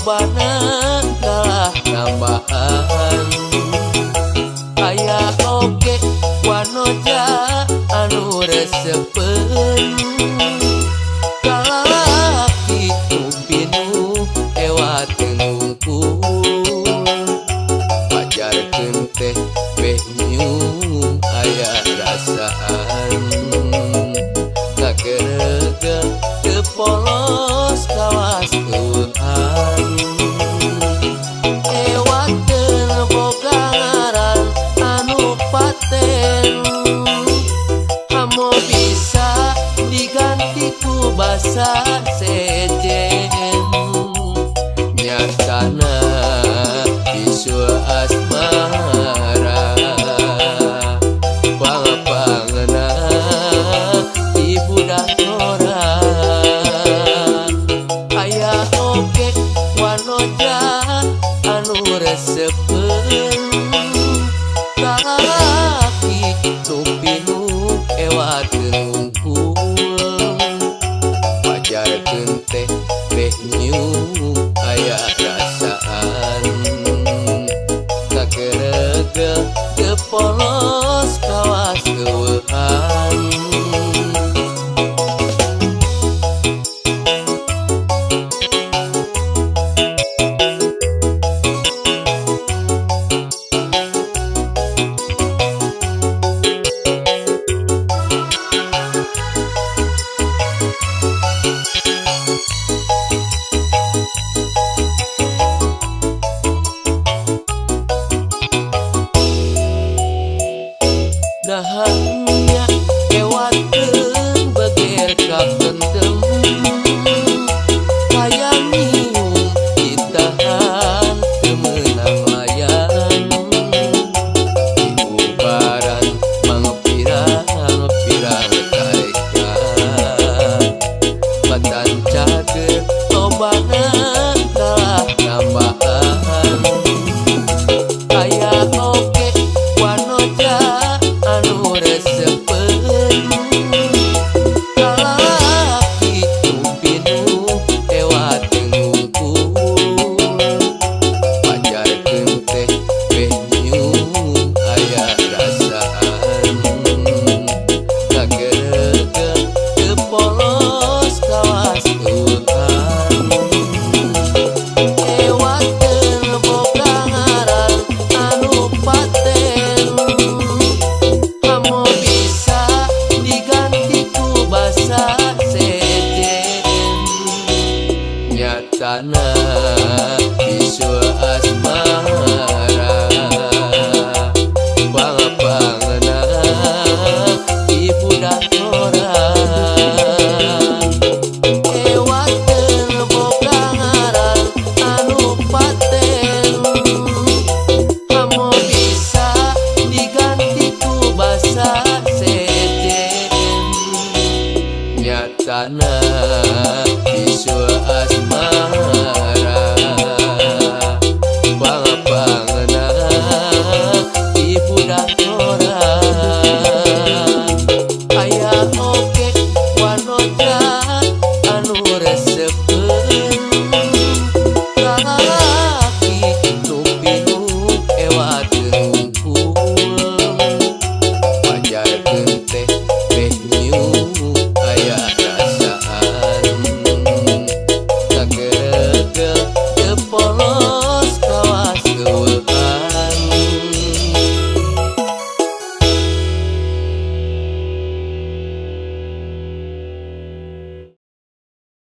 lobana kalah nambahan. Aya oge wanoja anu resepeun kalaki nu pinuh ewateun wungkul. Pajarkeun teh beh nyium aya rasaan. Ngageregel teu polos kawas eueuhan. Ewateun boga ngaran anu paten. Hamo bisa diganti ku basa sejen. Nyatana bisul asmara pangpangna di budak ngora. Aya oge wanoja anu resepeun kalaki nu pinuh ewateun wungkul. Pajarkeun teh beh nyium aya rasaan. Ngageregel teu polos kawas eueuhan. Dahannya ewateun beger kapentem. Hayang nyium ditahan teu meunang layan. Diubaran mangpirang-pirang tarekat. Batan cager lobana kalah nambahan. Aya oge wanoja anu resepeun kalaki nu pinuh ewateun wungkul. Pajarkeun teh beh nyium aya rasaan. Ngageregel teu polos kawas eueuhan. Ewateun boga ngaran anu paten. Hamo bisa diganti ku basa sejen. Nyatana bisul asmara pangpangna di budak ngora. Ewateun boga ngaran anu paten. Hamo bisa diganti ku basa sejen. Nyatana